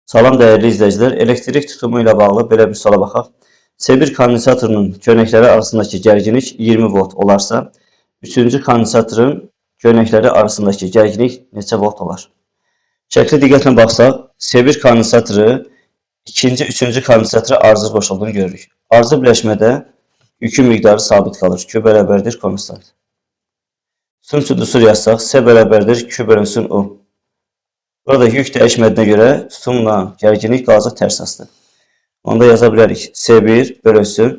Salam dəyərli izləyicilər, elektrik tutumu ilə bağlı belə bir suala baxaq. S1 kondensatorunun köynəkləri arasındakı gərginlik 20 volt olarsa, üçüncü kondensatorun köynəkləri arasındakı gərginlik neçə volt olar? Şəklə diqqətlə baxsaq, S1 kondensatoru ikinci, üçüncü kondensatora ardıcıl qoşulduğunu görürük. Ardıcıl birləşmədə yükün miqdarı sabit qalır. Q bərabərdir konstant. Tutum üçün düstur yazsaq, S bərabərdir Q bölünsün U. Burada yük dəyişmədiyinə görə tutumla gərginlik qalacaq tərs asılı. Onda yaza bilərik. S1 bölünsün.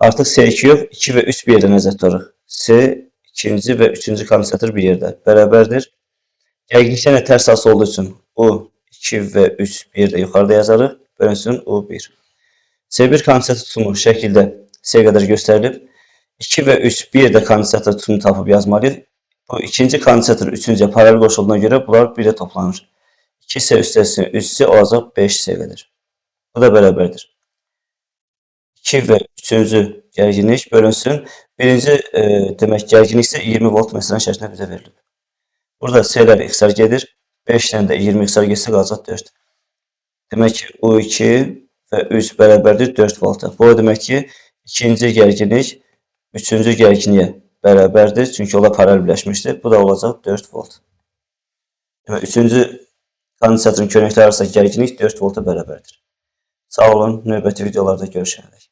Artıq S2 yox, 2 və 3 bir yerdə nəzərdə tutarıq. S ikinci və üçüncü kondensator bir yerdə bərabərdir. Gərginlikdən də tərs asılı olduğu üçün U 2 və 3 bir yerdə yuxarıda yazarıq. Bölünsün U1. S1 kondensator tutumu şəkildə S qədər göstərilib. 2 və 3 bir yerdə kondensator tutumu tapıb yazmalıyıq. Bu ikinci kondensator üçüncüyə paralel qoşulduğuna görə bunlar bir də toplanır. 2S üstəsinə 3S olacaq 5S qədər. Bu da bərabərdir. 2 və üçüncü gərginlik bölünsün. Birinci demək gərginlik isə 20 volt məsələn şərtində bizə verilib. Burada S-lər ixtisar gedir. 5 ilə də 20 ixtisar getsə qalacaq 4. Demək ki, U2 və 3 bərabərdir 4 volta. Bu o demək ki, ikinci gərginlik üçüncü gərginliyə bərabərdir. Çünki onlar paralel birləşmişdir. Bu da olacaq 4 volt. Demək, üçüncü kondensatorun köynəkləri arasındakı gərginlik 4 volta bərabərdir. Sağ olun, növbəti videolarda görüşənədək.